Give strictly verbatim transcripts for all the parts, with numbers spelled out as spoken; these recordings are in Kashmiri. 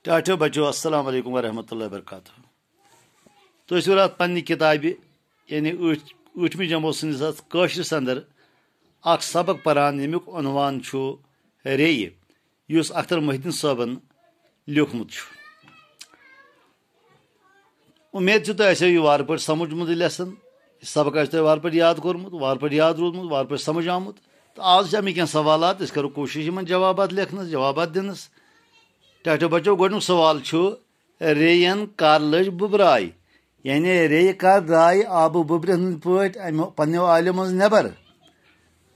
ٹاٹھیو بچو، السلام علیکم ورحمۃ اللہ وبرکاتہ۔ تُہۍ ٲسِو راتھ پننہِ کِتابہِ، یعنی ٲٹھ-، ٲٹھمہِ جمٲژ سٕنٛدِس اَتھ کٲشرِس اندر اکھ سبق پران، ییٚمیُک عنوان چھُ ریٚیہِ، یُس اختر محی الدین صٲبن لیوٗکھمُت چھُ۔ اُمید چھِ تۄہہِ آسیو یہِ وارٕ پٲٹھۍ سمجھمُت، یہِ lesson، یہِ سبق آسہِ تۄہہِ وارٕ پٲٹھۍ یاد کوٚرمُت، وارٕ پٲٹھۍ یاد روٗدمُت، وارٕ پٲٹھۍ سمجھ آمُت۔ تہٕ آز چھِ مےٚ کینٛہہ سوالات، أسۍ کرو کوٗشِش یِمن جوابات لیکھنس، جوابات دِنس۔ ٹاٹھیو بچو، گۄڈٕنیُک سوال چھُ، ریٚیَن کر لٔج بُبراے؟ یعنی ریٚیہِ کر درٛاے آبہٕ بُبرِ ہٕنٛدۍ پٲٹھۍ امہِ، پننیو آلیو منٛز نٮ۪بر؟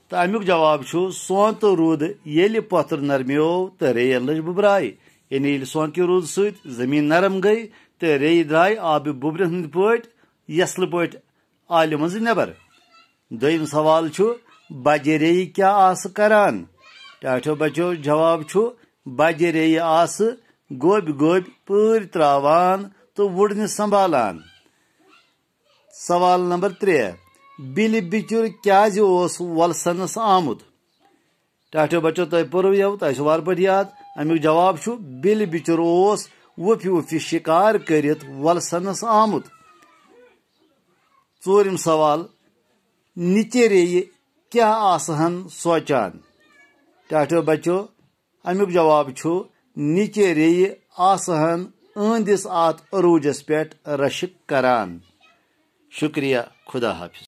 تہٕ امیُک جواب چھُ، سونتہٕ روٗد ییٚلہِ پۄتھر نرمیو تہٕ ریٚیَن لٔج بُبراے۔ یعنی ییٚلہِ سونتہٕ کہِ روٗدٕ سۭتۍ زٔمیٖن نرم گٔے تہٕ ریٚیہِ درٛاے آبہٕ بُبرِ ہٕنٛدۍ پٲٹھۍ، یَسلہٕ پٲٹھۍ آلہِ منٛزٕ نٮ۪بر۔ دوٚیِم سوال چھُ، بجہِ ریٚیہِ کیٛاہ آسہٕ کران؟ ٹاٹھیو بچو، جواب چھُ، بجہِ ریٚیہِ آسہٕ گوٚبۍ گوٚبۍ پٲرۍ تراوان تہٕ وُڈنہِ سنبھالان۔ سوال نمبر ترٛےٚ، بِلہِ بِچُر کیٛازِ اوس وۄلسنس آمُت؟ ٹاٹھیو بچو، تۄہہِ پوٚرُو یَوٕ، تۄہہِ چھُ وارٕ پٲٹھۍ یاد۔ اَمیُک جواب چھُ، بِلہِ بِچُر اوس وُپھِ وُپھِ شِکار کٔرِتھ وۄلسنس آمُت۔ ژوٗرِم سوال، نِچہِ ریٚیہِ کیٛاہ آسہٕ ہن سونچان؟ ٹاٹھیو بچو، اَمیُک جواب چھُ، نِچہِ ریٚیہِ آسہٕ ہن أہنٛدِس اَتھ عروٗجس پٮ۪ٹھ رشک کران۔ شُکریہ، خدا حافظ۔